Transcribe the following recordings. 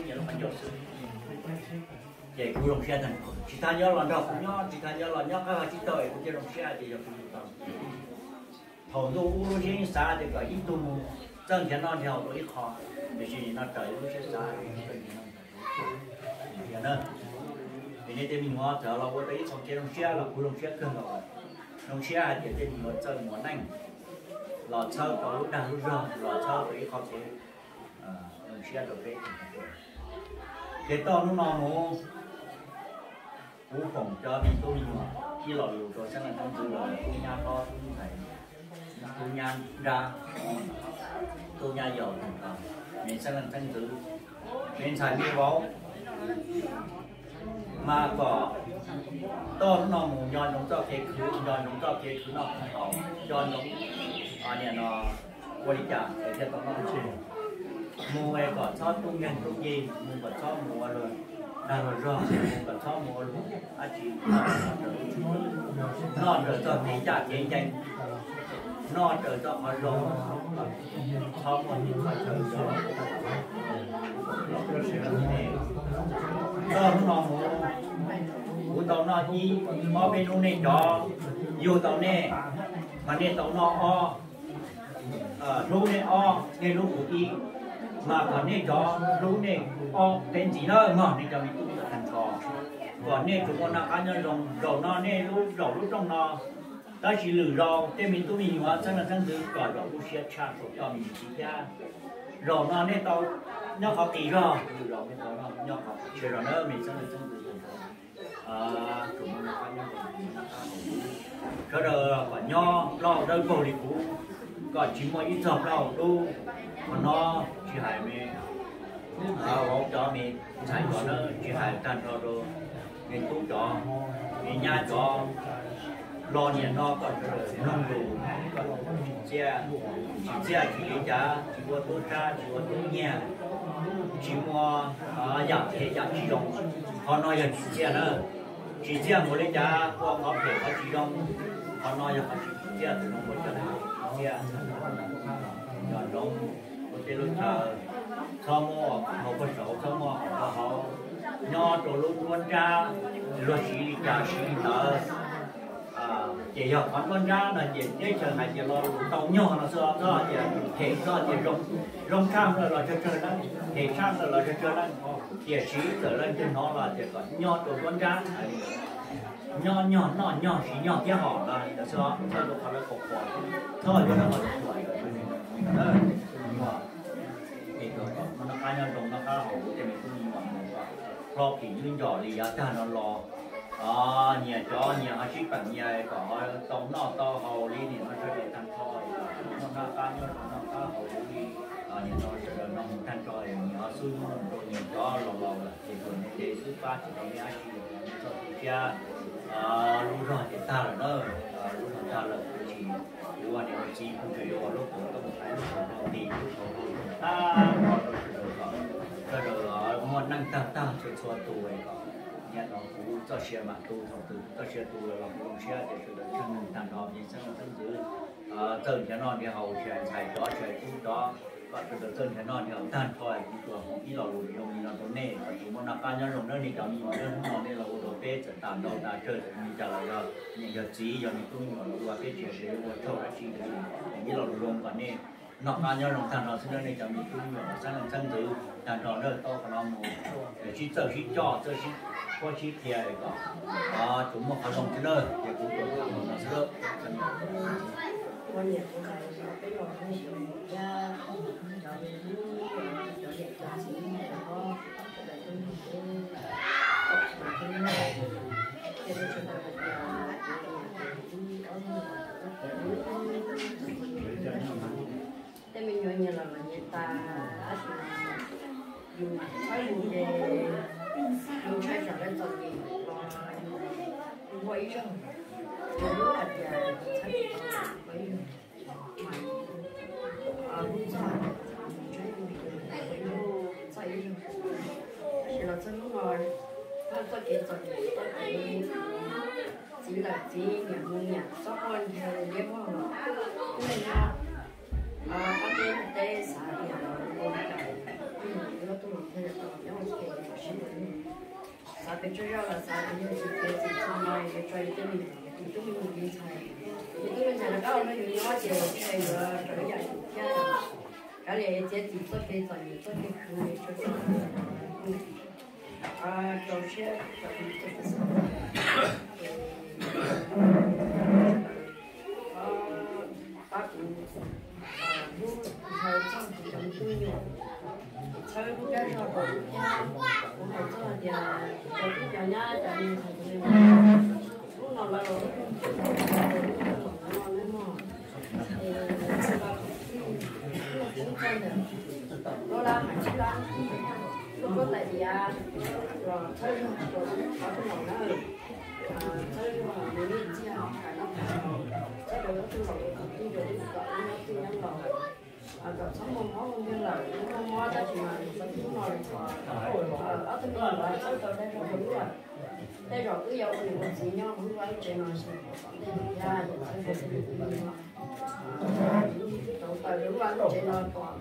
nyiam lub qhov ncauj xwb. Ces kuv zoo siab tag, tsis tas nyob los nrog kuv nyob, tsis tas nyob los nyob qab vaj tsib taug es kuv thiaj zoo siab tias yog kuv yug tau. Thaum ntuj ub lub siab yeej xav tias kom ib tug mus txawj nrhiav noj nrhiav haus rau ib qho, tiam sis nim no raws lub siab xav txawj nrhiav noj nrhiav haus na. Vim nej tej me nyuam txawm los ua tau ib qho kev zoo siab los kuv zoo siab kawg nkaus. Zoo siab hais tias tej me nyuam txawj muaj neej los txhawb tau lub dag lub zog, los txhawb tau ib qho kev zoo siab rau peb. Ces txij hnub no mus, kuv foom cov me tub me nyuam ib lo lus rau xeeb leej xeeb ntxwv los tub nyab hlob tub ntxhais, tub nyab nrab, tub nyab yaus, me xeeb leej xeeb ntxwv, me ntxhais me vauv, mas kom txij hnub no mus nco ntsoov txoj kev khwv, nco ntsoov txoj kev khwv noj khwv haus, nco ntsoov niam no ua li cas es thiaj tau noj tshis. Mus es kom txhob tub nkeeg tub nce, mus kom txhob mus ua luag dag luag zog, mus kom txhob mus ua luag dab tsi, noj raws txoj kev ncaj kev ncees, noj raws txoj qhov zoo, txhob muaj ib qho chaw zov. Txij hnub no mus, kuv tau noj ib, ob peb hnub nej cov yug tau nej, mas nej tau noj ob, hlub nej ob, nej hlub kuv ib, mas kom nej cov hlub nej ob peb ntxiv na mog, nej cov me tub me nyuam tag nrho, kom nej tsuas muaj noj qab nyob zoo. Zaum no nej lub, zaum lub rooj no, tab sis lwm zaus tej me tub me nyuam xeeb leej xeeb ntxwv kom zaum lub siab tshaj rau coj me ntsis thiab. Zaum no nej tau nyob qhov qis zog, lwm zaus nej tau nyob qhov tshia zog na me xeeb leej xeeb ntxwv. Tsuas muaj noj qab nyob zoo, noj qab haus huv, sawv daws kom nyob plaub hau dawb paug li kuv, kom tsis muaj ib txog plaub hau dub. Qhov no tsis hais me vauv cov, me ntxhais cov na, tsis hais tag nrho rau me tub cov, me nyab cov, los niam no kom sawv daws mloog lus, kom tsis txiaj, tsis txiaj tsis li cas, tsis ua tub sab tsis ua tub nyiag, tsis muaj yam phem yam tsis zoo. Qhov no yog tsis txiaj na. Tsis txiaj mus li cas ua qhov phem qhov tsis zoo. Qhov no yog qhov tsis txiaj, tus no ua cov tsis txiaj. Nco ntsoov ua tej lub chaw, txhob muab hau pag saud, txhob muab hau pag hauv, nyob rau lub nruab nrab, luag siv li cas siv li ntawd. Ces yog qhov nruab nrab no ces teb chaws hais tias lo lus tau nyog no xwb, txhob tias phem, txhob tias zoo, zoo tshaj lawm los tsawg tsawg leej, phem tshaj lawm los tsawg tsawg leej. Tiam sis txawm leej twg hnov los tias kom nyob rau nruab nrab, nyob nyog noj nyog siv nyog thiab hom no xwb, txhob rau qhov lawv quas quas, txhob yuav lawv qhov quas. Es kom noj qab nyob zoo, noj qab haus huv, tej me tub me nyuam mus kom hlob phim nyuj ncom li yav tag no los, nyias cov nyias ho sib peem nyias kom ho tau noj tau haus li nim no sawv daws tag nrho, muaj noj qab nyob zoo, noj qab haus huv li nim no sawv daws no mus tag nrho, nyias ho xub nyob mus rau nyias cov laus laus lawm ces tsuas ntev ntev xwb, pab tsis tau nej dab tsi, txhob tu siab. Lub zog ces tag lawm na, lub zog tag lawm, tiam sis kuv ua niam ua txiv kuv tseem yuav ua lub qhov rooj, lub qhov rooj nti, lub qhov rooj tag nrho rau sawv daws, sawv daws muaj neej tag tag txhua txhua tus kom nyob no kuv txoj sia mam tu, thaum twg kuv txoj sia tu lawm los kuv zoo siab tias sawv daws tsheej neeg tag nrho, me xeeb leej xeeb ntxwv txawj nrhiav noj nrhiav haus, tsis hais ntxhais cov tsis hais tub cov, kom sawv daws txawj nrhiav noj nrhiav haus tag nrho. Kuv tsuas foom ib lo lus zoo li no rau nej, kom tsuas muaj noj qab nyob zoo nawb nej cov me nyuam, hnub no nej los ua dua peb txawm tas ntau tas tsawg txawm li cas los yog niam yog txiv yog me tub me nyuam los ua, peb tsis hais tias yuav ua tsaug dab tsi, foom ib lo lus zoo kom nej noj qab nyob zoo tag nrho xwb nawb nej cov me tub me nyuam los xeeb leej xeeb ntxwv tag nrho na, tau qhov no mus sib txawj sib coj, txawj sib qhuab sib qhia kom tsuas muaj qhov zoo xwb na, ces kuv tsuas tham no xwb. Tej me nyuam nyias los los nyias tas, tab sis yus txhawb yus ces yus ntshai tsam lawv txom nyem los yus ua ib zaug, yus lub hais tias txhawb tsis tau ua ib zaug mas lub txoj hais tias ntshai yus ua ib zaug txhawb ib zaug, tab sis los txog hnub no, txoj kev txom nyem, txoj kev txiv lawm txiv, niam mus niam, txhob quaj nrhiav liab vog los kuj nyob. Ob peb teb xav tias ua li cas kuj yog ib lub tub los thiaj li tau nyob. Xav pes tsawg zaj los xav, yog tsis pes tsis txog no yuav tso yus tej me nyuam, yus tub me nyuam me ntxhais, yus tub me ntxhais rov qab los nrog yus nyob ces tsis hais yuav raws ib yam yus thiab. Kav liam txiav txim txoj kev txom nyem txoj kev khwv es tso tseg rau siab rau pab kuv hlub ntshaw txog kuv cov me tub me nyuam, txhawb lub kab zog rau kuv thiab. Kuv hais txog hais tias kuv cov tub cov nyab cov me ntxhais cov me nyuam, hnub no lawv los lub no lawv mog, es lawv los kuj txog ntawm lub lab hais lub lab, lub koj tais diav los txhawb zog rau lub qhov rooj los na, txhawb zog nws me ntxhais kam noj kam haus, txhawb rau lub rooj los ua kwv tij rau lub kom lub nyob twj nyob los, kom txhob muaj mob muaj nkeeg lawm. Muaj mob tab sis mas hnub no lawv kom ob tug me nyuam txhawb tau dai rau hauv lub lawm. Tej zaum wb yuav ua niam ua txiv nyob hauv lub vaj lub tsev no xwb, tom ntej thiab yuav txhawb rau lub vaj lub tsev no kom,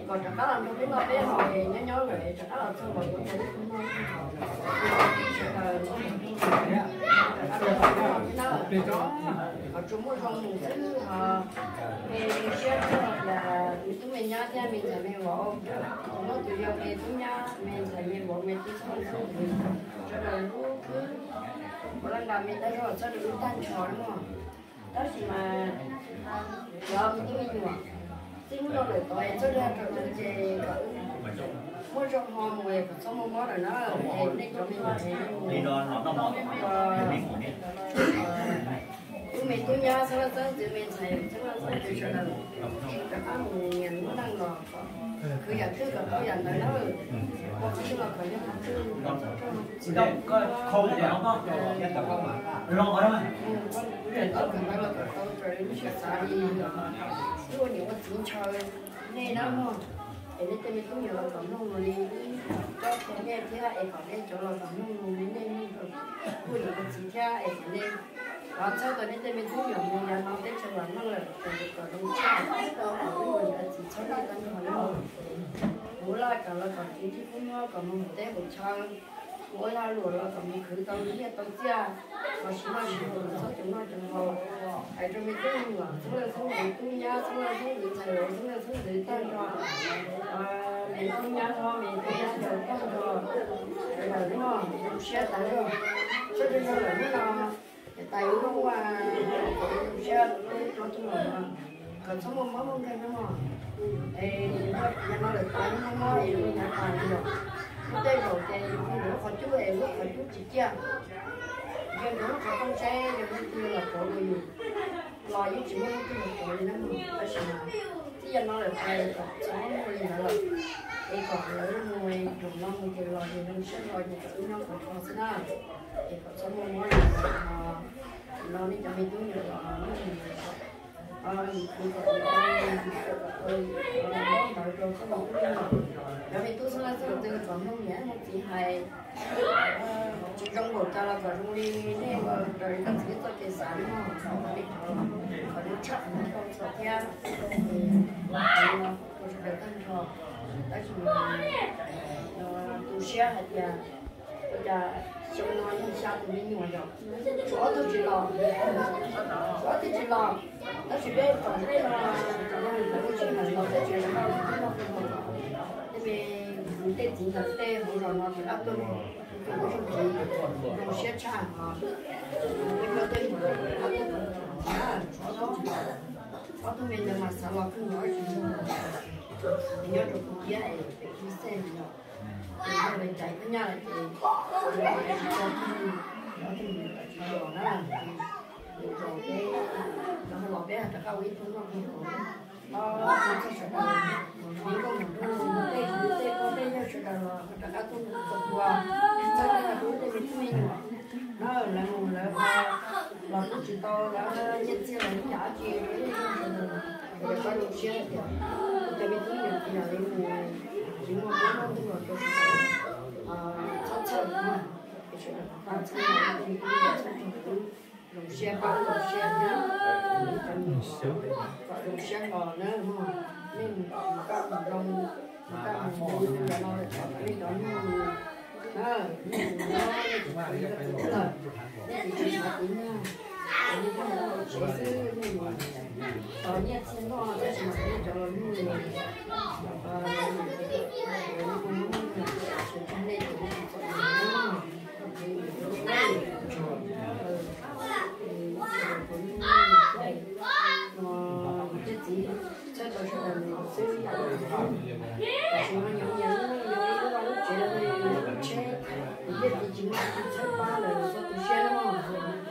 kom rov qab los nrog peb noj peb haus, nyob nyob lawm rov qab los txog los kuv cov tib tug noj tib sawv daws, rov qab los noj peb na, kom tsuas muaj zoo mus xwb ho. Es siab txog tias me tub me nyab thiab me ntxhais me vauv, tus muaj tus yau me tub nyab me ntxhais me vauv me tub txhua leej txhua tus, sawv daws lub khwb ua laj nqa me tab zog txhawb rau lub tag nrho na mog. Tab sis mas cov me tub me nyuam, txij hnub no lawm tod es txhawb zog rau wb ces kom muaj zog ho mus es kom txhob muaj mob lawm na. Es nej cov me nyuam es nej mus, tub me tub nyab txhua leej txhua tus, me ntxhais txhua leej txhua tus sawv daws rov qab mus nyias lub neej los kom khwv yam twg kom tau yam ntawd na. Ua qhov twg los kom yog qhov twg, txhob raug txim, kom tau ntawd los kom tau raws li lub siab xav li. Wb ua niam ua txiv ntshaw nej na mog, es nej tej me tub me nyuam los kom mloog li wb tsob qhia nej thiab es kom nej cov los kom mloog li nej mloog rau wb ua niam ua txiv thiab es kom nej los txhawb kom nej tej me tub me nyuam mus yav no teb chaws vam meej lawm kom zoo tshaj, kom wb ua niam ua txiv txhawb nej tag nrho li. Kuv laj kam los kom txiv tib kub muab kom mus teb mus chaw, kuv ua lag luam los kom mus khwv tau nyiaj tau txiaj, los sis noj sis haus txhob cov noj cov haus. Hais rau me tub me nyuam txhua leej txhua tus, tub nyab txhua leej txhua tus, ntxhais txhua leej txhua tus tag nrho, me tub nyab hlob me tub nyab yau tag nrho, sawv daws noj zoo siab tas zog, txhob zoo lawm hnub no. Tais ua zoo siab peb plaub tug los no, kom txhob muaj mob muaj nkeeg no. Es yav no lawm tas muaj mob es zoo yav tas li os. Tej zaum ces yus mus lub qhov cub es lub qhov cub tsis ciaj, yog ntawm lub qhov rooj seb yog leej twg los rauv rau yus, los yeej tsis muaj leej twg los rauv li na. Tab sis mas txij yav no lawm tas kom txhob muaj li ntawd lawm, es kom lawv mus zaum no mus ces los ces zoo siab los ces kom wb nyob kom txog xwb na. Es kom txhob muaj mob li ntawd ho. No nej cov me tub me nyuam los nej mus, yus khwv kom ntawd rau txoj me tub, cov me tub txhua leej txhua tus kom mloog niam mloog txiv hais, tsis zoo npaum cas los kom zoo li nej ua raws li koj txiv txoj kev xav no, kom zoo tshaj qhov no tau txog thiab. Rau sawv daws tag nrho, tab sis mas tu siab hais tias ua cas xyoo no yog xya tus me nyuam yom, tshuav ob tug tsis los, tshuav ob tug tsis los, tab sis peb tsom peb no, tsom no lawv kuj tsis hais los peb tsis hais no, tej me tej txiv ntawd tej hauv zos no rov qab tuaj, kuj zoo siab tshaj os. Peb cov tej me nyuam ob tug, ob tug me ntawd mas xav los kawg nkaus tsis yog, nyob rau kuv thiab es pem kuv xej no, ces yog lawv caiv koj nyaj lawm ces tsis tso kiag, ob tug me nyuam tawm tsis los na, ces zos peb, los peb rov qab ua ib tug noj ib tug haus, txog sawv daws, mus viv nkauj mus nraug, tej kwv tej tij tej yawg sawv daws los rov qab tuaj mus txog tua, txhawb rau wb tej me tub me nyuam na, lawv mus lawv ho los kuj tsis tau lawv nyiaj txiag los yog dab tsi rau wb sawv daws, es rov qab zoo siab tias kuv cov me tub me nyuam tsis yog li mus, tsis muaj mob muaj nkeeg los rau sawv daws, txhob txhawj, es sawv daws rov qab txhawb, txhawb txog wb, zoo siab pab zoo siab thiab, cov me nyuam kom zoo siab nkaus na mog, nej mus kom mus kaj mus zoo. Txhawb rau sawv daws mus xwb. Tam sim no nyob nyob lub vaj lub tsev, lub tsheb, niam thiab txiv tsis muaj leej twg txhawb pab lawm, txhob tu siab na mog.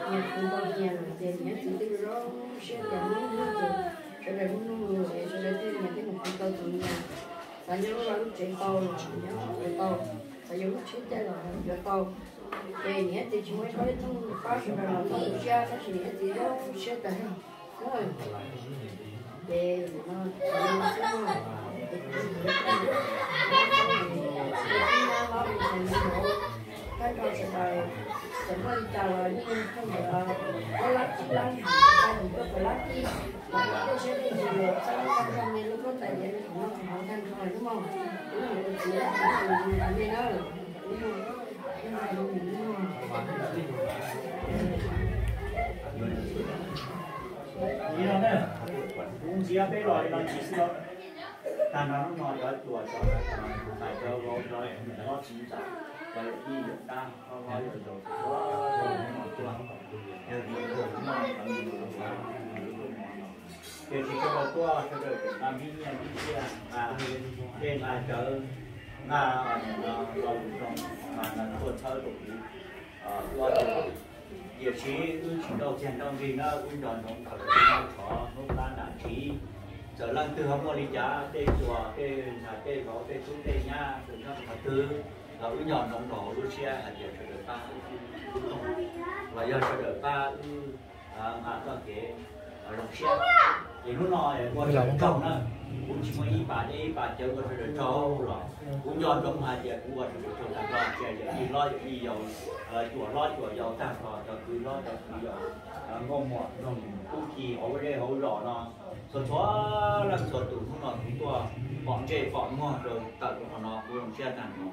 Nyias khwv tau nyias lawm ces niam thiab txiv twb zoo siab tias hnub no ces sawv daws hnub no es sawv daws thiaj nyias thiaj mus khwv tau tus nyias. Xav nyob lub vaj lub tsev tau los nyob tau, xav yuav lub tsheb caij los yuav tau. Ces niam thiab txiv tsis muaj ib pab ib tug pab sawv daws los txhob tu siab, tab sis niam thiab txiv zoo siab tas zog. Ces no, tag nrho sawv daws, txawm muaj li cas los yeej pheej yuav lab tsib lab, yim tuaj puas lab tsib, los tej siab tej ntsws los txhawb tag nrho me lub koj tais diav me qhov no qhov hauv tag nrho xwb mog. Ub, tus txiv tus me na, ub, ub, ub, ub. Kuv ntxias peb los li no ntxiv xwb lauj. Tag nrho hnub no cov cuam cov ntais cov vauv cov hlob txiv ntxawm cov yawm yij yawm dab hlob hlob yau yau, yawg yau yau, tiam sis sawv daws tuaj sawv daws tseem nqa npib nyiaj npib txiaj, nqa dej nqa cawv, nqa los lus zoo, nqa tuaj txhawb rau kuv ua Tiam sis wb tsis nrauj txiag nrauj nrig na, wb nco ntsoov kom sawv daws noj qhov hnub qab nram tsiv. Txawm leej twg ho muaj li cas, tej cuam tej ntxhais tej vauv tej tub tej nyab, txawm nyob qhov twg los wb nco ntsoov rau hauv lub siab hais tias sawv daws pab wb, los yog sawv daws pab wb nqa txoj kev zoo siab. Ces hnub no ua sawv daws tsaug na, kuv tsis muaj ib pas deb ib pas cawv ua sawv daws tsaug los kuv nco ntsoov hais tias kuv ua sawv daws tsaug tag nrho, tsis hais yawm yij hlob yawm yij yau, cuam hlob cuam yau tag nrho, cov kwv hlob cov kwv yau, nkauj muam noog tub ki hauv zej hauv zos no, txhua txhua leej txhua tus hnub no kuv tuaj pom ntsej pom muag rau tawm rau qhov no kuv zoo siab tag nrho.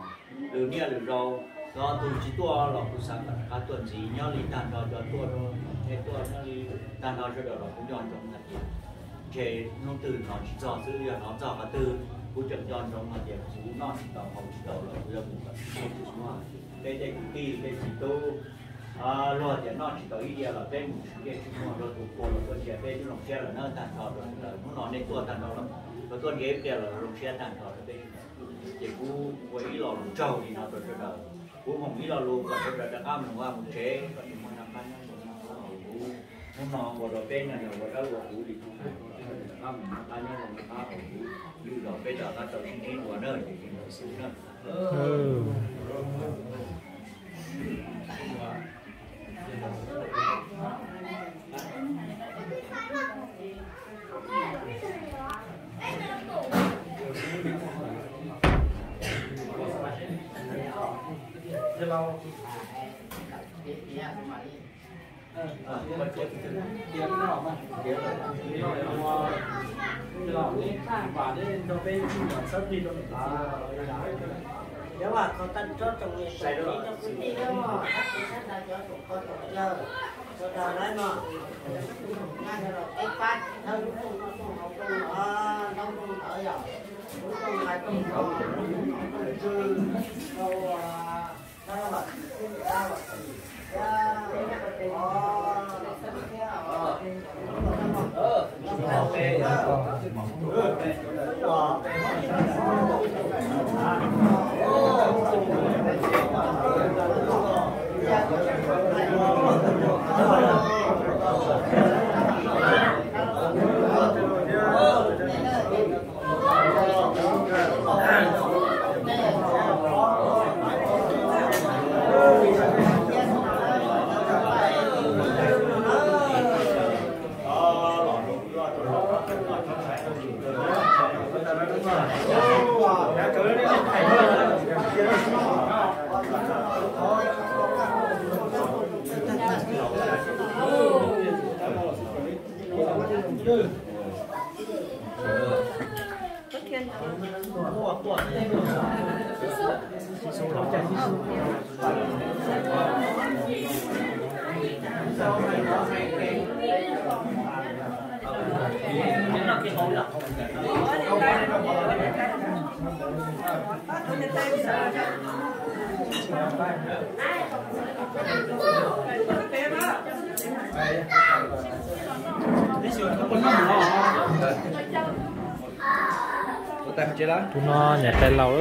Lwm niaj lwm zaus, cov tus tsis tuaj los kuv xav kom rov qab tuaj ntxiv, nyob li tag nrho cov tuaj, tuaj nyob li tag nrho sawv daws los kuv nco ntsoov hais tias ntshe hnub twg hnov tsis txog xwb, yog hnov txog qhov twg kuv tseem nco ntsoov hais tias kuv noj tsis tau haus tsis tau los kuv yuav mus kom tsis muaj. Peb tej kwv tij peb txiv tub, luag tias noj tsis tau ib diav los peb mus siv ntsej siv muag rau tus qhua los tuaj ntsia peb twb zoo siab lawm na. Tag nrho rau sawv daws hnub no nej tuaj tag nrho los, los tuaj ntsia ib pliag los zoo siab tag nrho rau peb. Ces kuv ua ib lo lus tsaug li no rau sawv daws. Kuv hmoov ib lo lus kom sawv daws rov qab mus vaj mus tsev, kom tsis muaj nab pab nyob mus nab pab haus huv. Hnub no ua rau peb no yog ua dawb ua huv li kuv hais, kom sawv daws rov qab mus nab pab nyob mus nab pab haus huv. Lwm zaus peb rov qab tau sib ntsib dua na, ces li ntawd xwb na. Cov vam khov tag nrho tsoom niam tsoom txiv tsoom kwv tij na, sab ntawd cov tsoom pog tsoom yawg, sawv daws lawv no, nqa los peb pab thawb lub rooj no, rooj hauv rooj no, ntaub rooj ntawd yog lub rooj hais rooj no, rooj tswv rau Tus no niam tais laus.